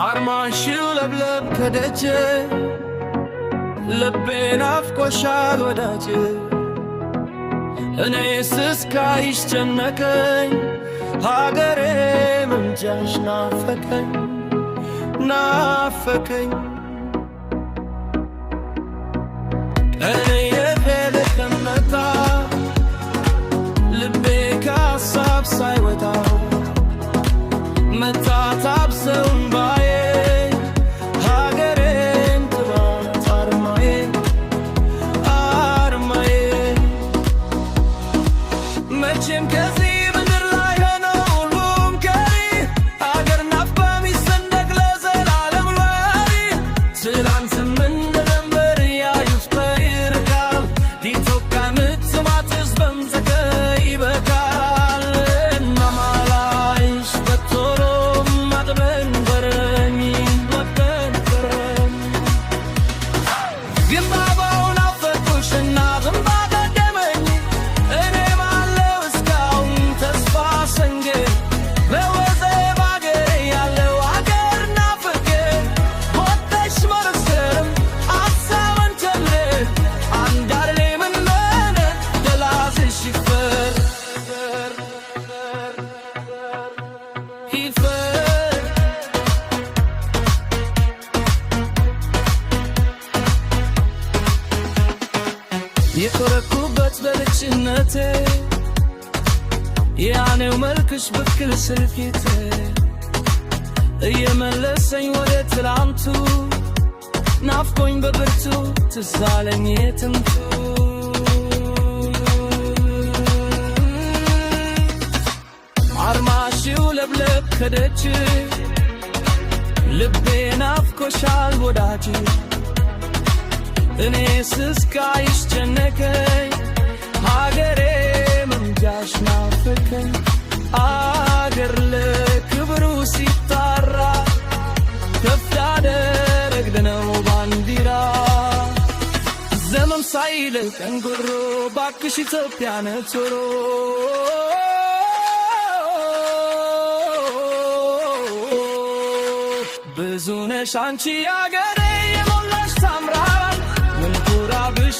አርማሽ ይውለብለብ ከደጄ፣ ልቤ ናፍቆሻል ወዳጄ። እኔስ እስካይሽ ጨነቀኝ፣ ሀገሬ መምጫሽ ናፈቀኝ፣ ናፈቀኝ። እኔ የፈለከመጣ ልቤ ከሀሳብ ሳይወጣ መታታብ ሰውን ባዬ ሀገሬን ጥባት አርማዬ፣ አርማዬ። መቼም ከዚህ ምድር ላይ ሆኖ ሁሉም ቀሪ፣ አገር ናፍቆ የሚሰንደቅ ለዘላለም ኗሪ። ትላንትም እንደነበር ያዩት ይርቃል፣ ኢትዮጵያ ምትማት ሕዝብም ይበቃል። እናማላይሽ በቶሎ ማጥበን በረኝ ማጥበን በረኝ። ግንባባውን ናፈቁሽና ግንባ ቀደመኝ፣ እኔም አለው እስካሁን ተስፋ ሰንጌ፣ በወዜ ባገሬ ያለው አገር ናፍቄ። ወጥተሽ መመስከርም አሳበን ቸሌ አንዳርሌ ምንመነ ደላዝሽ ይፈር ይፈር። የኮረኩበት በልጅነቴ ያኔው መልክሽ ብክል ስልፊቴ እየመለሰኝ ወደ ትላንቱ፣ ናፍቆኝ በብርቱ ትዝ አለኝ የጥንቱ። አርማሽ ይውለብለብ ከደጅ፣ ልቤ ናፍቆሻል ወዳጅ። እኔስ እስካይሽ ጨነቀኝ፣ ሀገሬ መምጃሽ ናፈቀኝ። አገር ለክብሩ ሲጣራ ከፍ ያደረግነው ባንዲራ፣ ዘመን ሳይለቅ ቀንጉሮ ባክሽ ኢትዮጵያ ነቶሮ። ብዙ ነሽ አንቺ አገሬ የሞላሽ ታምራል ምንኩራብሽ።